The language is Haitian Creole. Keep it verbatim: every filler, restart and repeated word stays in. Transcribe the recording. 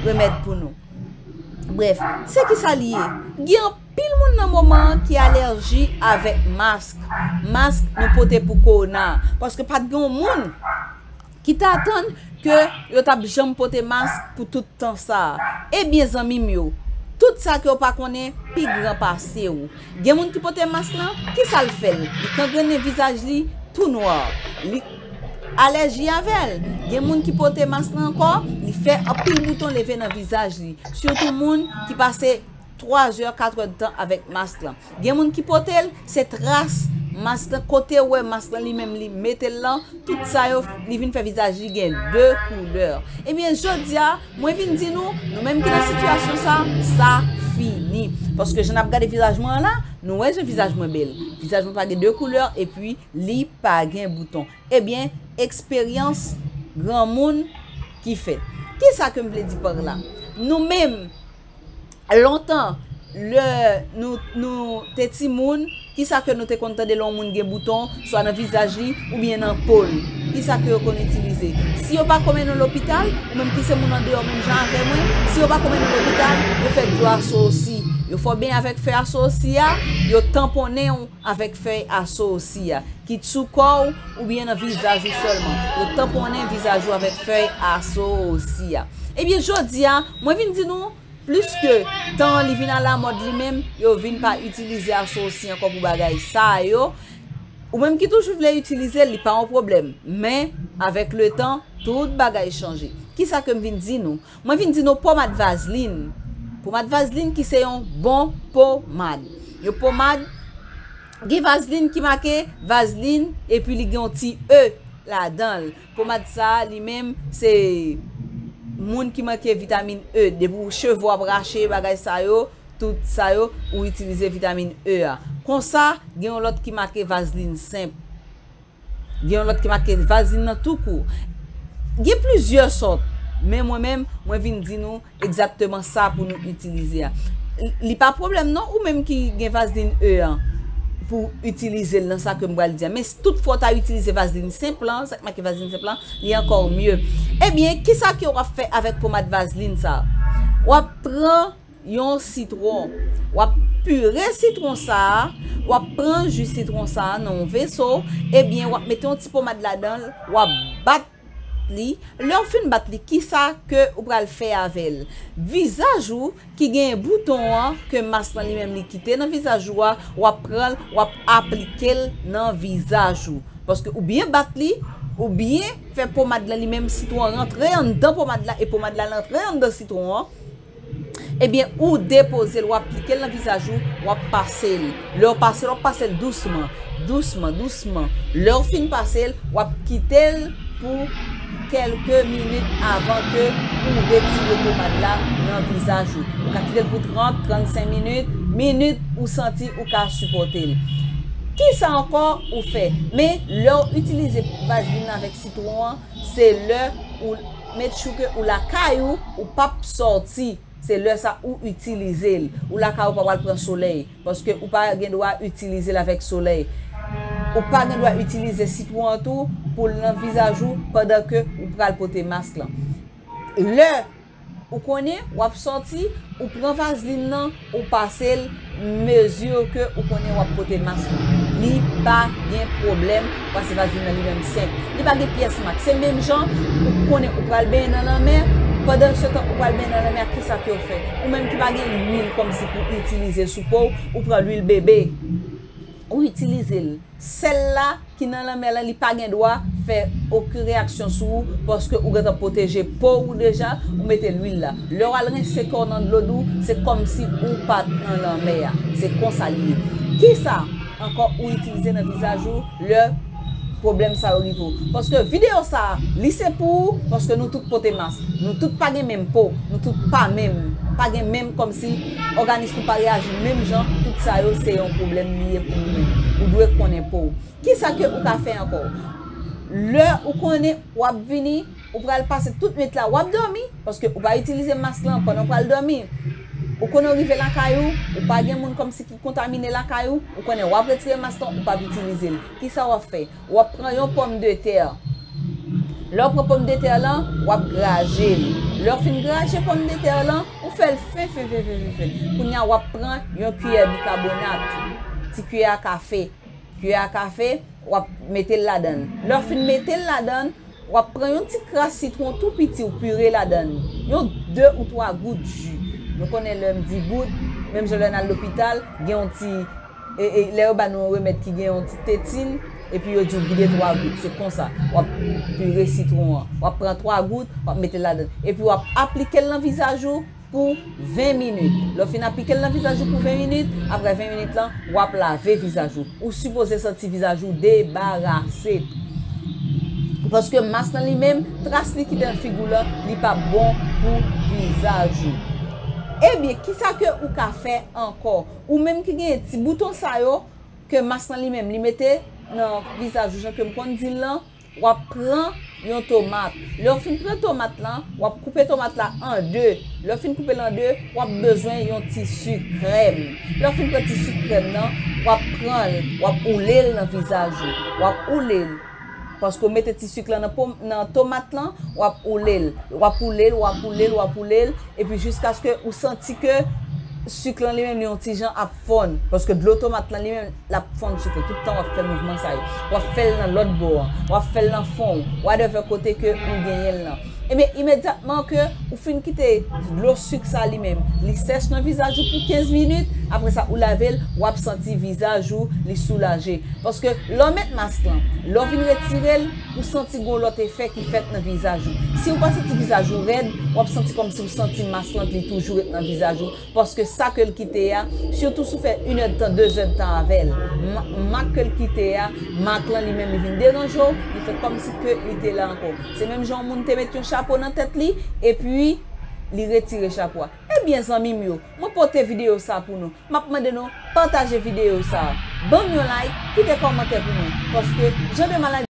remèd pou nou. Brèf, se kisa li ye? Gen anpil moun nan moman an ki alèji avèk mask. Mask nou pote pou kowona. Paske pa t gen yon moun ki t atann ke yo t ap janm pote mask pou tout tan sa a. Ebyen, zanmi m yo, tout sa ke w pa konnen pi gran pase w. Gen moun ki pote mask lan, kisa l fè l? Li kangrennen vizaj li tou nwa. Li alèji avè l. Gen moun ki pote mask lan ankò, li fè anpil bouton leve nan vizaj li. Sitou moun ki pase twa zè, kat è d tan avèk mask lan. Gen moun ki pote l, se tras mask lan, kote w wè mask lan li menm li mete l lan, tout sa yo, li vin fè vizaj li gen de koulè. Ebyen, jodi a, mwen vin di nou, nou menm ki nan sitiyasyon sa, sa fini. Paske jan n ap gade vizaj mwen an la, nou wè jan vizaj mwen bèl. Vizaj mwen pa gen de koulè, epi li pa gen bouton. Ebyen, eksperyans granmoun ki fèt. Kisa ke m vle di pa la? Nou menm, lontan, lè nou, nou te timoun, kisa ke nou te konn tande lè yon moun gen bouton, swa nan vizaj li oubyen nan po l? Kisa ke yo konn itilize? Si yo pa ko mennen w lopital, ou menm ki se moun andeyò menm jan avè mwen, si yo pa ko mennen w lopital, yo fè dlo asosi. Yo fè w benyen avèk fèy asosi a, yo tanponnen w avèk fèy asosi a, kit sou kò w oubyen nan vizaj ou sèlman. Yo tanponnen vizaj ou avèk fèy asosi a. Ebyen, jodi a, mwen vin di nou, pliske tan an li vin alamòd li menm, yo vin pa itilize asosi ankò pou bagay sa yo. Ou menm ki toujou vle itilize l, li pa yon pwoblèm. Men, avèk letan, tout bagay chanje. Kisa ke m vin di nou? Mwen vin di nou pomad vazlin. Pomad vazlin ki se yon bon pomad. Yon pomad, gen vazlin ki make vazlin, epi li gen yon ti E ladan l. Pomad sa a, li menm, se moun ki manke vitamin E. Depi w cheve w ap rache, bagay sa yo, tout sa yo, ou itilize vitamin E a. Konsa, gen yon lòt ki make vazlin senp. Gen yon lòt ki make vazlin nan tou kou. Gen plizyè sòt, men mwen menm, mwen vin di nou egzakteman sa pou nou itilize a. Li pa pwoblèm non, ou menm ki gen vazlin E an, pou itilize l nan sa ke m pral di a. Men si tout fwa w ta itilize vazlin senp lan, sa k make vazlin senp lan, li ankò mye. Ebyen, kisa ke w ap fè avèk pomad vazlin sa a? W ap pran yon sitwon. W ap pire sitwon sa a, w ap pran ji sitwon sa a nan yon veso, ebyen, w ap mete yon ti pomad ladan l, w ap bat li. Lè w fin bat li, kisa ke ou pral fè avè l? Vizaj ou ki gen bouton an, ke mask lan li menm li kite nan vizaj ou a, w ap pran l, w ap aplike l nan vizaj ou. Paske ou byen bat li, ou byen fè pomad lan li menm, sitwon an rantre anndan pomad la, e pomad la rantre anndan sitwon an. Ebyen, ou depoze l, w aplike l nan vizaj ou, w ap pase l. Lè w pase l, w ap pase l dousman, dousman, dousman. Lè w fin pase l, w ap kite l pou kèlke minit avan ke ou retire pomad la nan vizaj ou. Ou ka kite l pou trant, trannsenk minit, minit ou santi ou ka sipòte l. Kisa ankò ou fè? Men lè w itilize vazlin nan avèk sitwon an, se lè ou make sure ke ou lakay ou, ou p ap sòti. Se lè sa ou itilize l. Ou lakay ou pa pral pran solèy, paske ou pa gen dwa itilize l avèk solèy. Ou pa gen dwa itilize sitwon an tou pou l nan vizaj ou pandan ke ou pral pote mask lan. Lè ou konnen w ap sòti, ou pran vazlin nan, ou pase l mezi ke ou konnen w ap pote mask lan. Li pa gen pwoblèm, paske vazlin nan li menm senp. Li pa gen pyès mak. Se menm jan ou konnen ou pral benyen nan lanmè, pandan se tan ou pral benyen nan lanmè a, kisa ke w fè? Ou menm ki pa gen lwil kòmsi pou itilize sou po w, ou pran lwil bebe, ou itilize l. Sèl la ki nan lanmè lan, li pa gen dwa fè okenn reyaksyon sou ou, paske ou gentan pwoteje po ou deja, ou mete lwil la. Lè w al rense kò w nan dlo dou, se kòmsi ou pa t nan lanmè a. Se konsa li ye. Kisa ankò ou itilize nan vizaj ou lè pwoblèm sa yo rive w? Paske videyo sa a, li se pou ou, paske nou tout pote mask. Nou tout pa gen menm po, nou tout pa menm, pa gen menm, kòmsi òganis nou pa reyaji menm jan, tout sa yo se yon pwoblèm li ye pou nou menm. Ou dwe konnen po w. Kisa ke ou ka fè ankò? Lè ou konnen w ap vini, ou pral pase tout nwit la, w ap dòmi, paske ou pa itilize mask lan pandan w pral dòmi. Ou konnen w rive lakay ou, ou pa gen moun kòmsi ki kontamine lakay ou, ou konnen w ap retire mask lan, ou p ap itilize l. Kisa w ap fè? W ap pran yon pòmdetè, Lè w pran pòmdetè lan, w ap graje l. Lè w fin graje pòmdetè lan, ou fè l fen, fen, fen, fen, fen, fen. Kounye a, w ap pran yon kiyè bikabonat, ti kiyè a kafe. Kiyè a kafe, w ap mete l ladan l. Lè w fin mete l ladan l, w ap pran yon ti kras sitwon tou piti, ou pire ladan l. Yon de ou twa gout ji. Nou konnen lè m di gout, menm jan lè n al lopital, gen yon ti e, e, lè yo ba nou yon remèd ki gen yon ti tetin, epi yo di w vide twa gout, se konsa. W ap pire sitwon an, w ap pran twa gout, w ap mete l ladan. Epi w ap aplike l nan vizaj ou pou ven minit. Lè w fin aplike l nan vizaj ou pou ven minit, apre ven minit lan, w ap lave vizaj ou. Ou sipoze santi vizaj ou debarase. Paske mask lan li menm, tras li kite nan figi w lan, li p ap bon pou vizaj ou. Ebyen, kisa ke ou ka fè ankò? Ou menm ki genyen ti bouton sa yo, ke mask lan li menm, li mete nan vizaj ou jan ke m konn di l lan, w ap pran yon tomat. Lè w fin pran tomat lan, w ap koupe tomat la an de. Lè w fin koupe l an de, w ap bezwen yon ti sik krèm. Lè w fin pran ti sik krèm nan, w ap pran l, w ap oule l nan vizaj ou. W ap oule l. Paske w mete ti sik lan nan pom, nan tomat lan, w ap oule l. W ap oule l, w ap oule l, w ap oule l. Epi jiskaske ou santi ke sik lan li menm li yon ti jan ap fonn. Paske dlo tomat lan li menm l ap fonn sik lan. Tout tan w ap fè mouvman sa yo. W ap fè l nan lòt bò an. W ap fè l nan fon w. Whatever kote ke ou genyen l lan. Ebyen, imedyatman ke ou fin kite dlo sik sa li menm, li sèch nan vizaj ou pou kenz minit, apre sa ou lave l, w ap santi vizaj ou li soulaje. Paske lè w met mask lan, lè w vin retire l, ou santi gon lòt efè ki fèt nan vizaj ou. Si ou pa santi vizaj ou rèd, w ap santi kòmsi ou santi mask lan li toujou ret nan vizaj ou. Paske sa ke l kite a, sitou si w fè inèdtan, dezèdtan avè l, ma-, mak ke l kite a, mak lan li menm li vin deranje w, li fè kòmsi ke li te la ankò. Se menm jan yon moun te met yon chapo nan tèt li, epi li retire chapo a. Ebyen, zanmi m yo, mwen pote videyo sa pou nou. M ap mande nou pataje videyo sa. Ban m yon like, kite kòmantè pou mwen. Paske jan de maladi